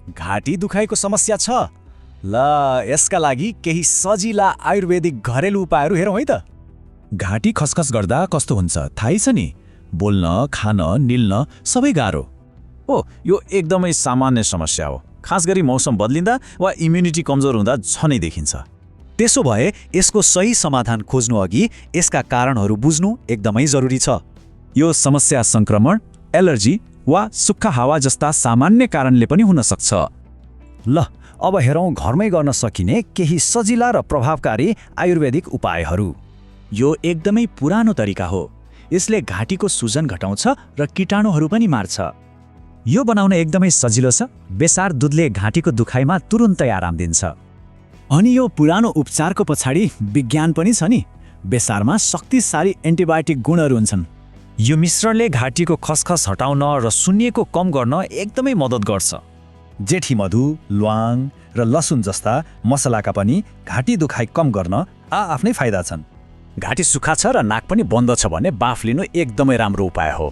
घाँटी दुखाइको समस्या छ? ल यसका लागि केही सजिला आयुर्वेदिक घरेलु उपायहरू हेरौँ है त। घाँटी खसखस गर्दा कस्तो हुन्छ थाहै छ नि? बोल्न, खान, निल्न सबै गाह्रो। यो एकदमै सामान्य समस्या हो, खास गरी मौसम बदलिँदा वा इम्युनिटी कमजोर हुँदा झनै देखिन्छ। त्यसो भए यसको सही समाधान खोज्नु अघि यसका कारणहरू बुझ्नु एकदमै जरुरी छ। यो समस्या संक्रमण, एलर्जी वा सुक्खा हावा जस्ता सामान्य कारणले पनि हुन सक्छ। ल अब हेरौँ घरमै गर्न सकिने केही सजिला र प्रभावकारी आयुर्वेदिक उपायहरू। यो एकदमै पुरानो तरिका हो। यसले घाँटीको सुजन घटाउँछ र कीटाणुहरू पनि मार्छ। यो बनाउन एकदमै सजिलो छ। बेसार दुधले घाँटीको दुखाइमा तुरुन्तै आराम दिन्छ। अनि यो पुरानो उपचारको पछाडि विज्ञान पनि छ नि। बेसारमा शक्तिशाली एन्टिबायोटिक गुणहरू हुन्छन्। यो मिश्रणले घाँटीको खसखस हटाउन र सुन्निएको कम गर्न एकदमै मद्दत गर्छ। जेठी मधु, ल्वाङ र लसुन जस्ता मसलाका पनि घाँटी दुखाइ कम गर्न आफ्नै फाइदा छन्। घाँटी सुक्खा छ र नाक पनि बन्द छ भने बाफ लिनु एकदमै राम्रो उपाय हो।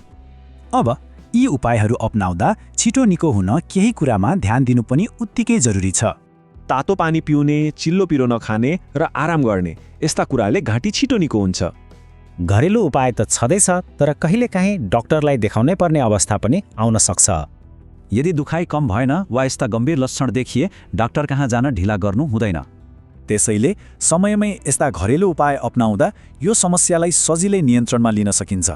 अब यी उपायहरू अपनाउँदा छिटो निको हुन केही कुरामा ध्यान दिनु पनि उत्तिकै जरुरी छ। तातो पानी पिउने, चिल्लो पिरो नखाने र आराम गर्ने यस्ता कुराले घाँटी छिटो निको हुन्छ। घरेलु उपाय त छँदैछ, तर कहिलेकाहीँ डाक्टरलाई देखाउनै पर्ने अवस्था पनि आउन सक्छ। यदि दुखाइ कम भएन वा यस्ता गम्भीर लक्षण देखिए डाक्टर कहाँ जान ढिला गर्नु हुँदैन। त्यसैले समयमै यस्ता घरेलु उपाय अपनाउँदा यो समस्यालाई सजिलै नियन्त्रणमा लिन सकिन्छ।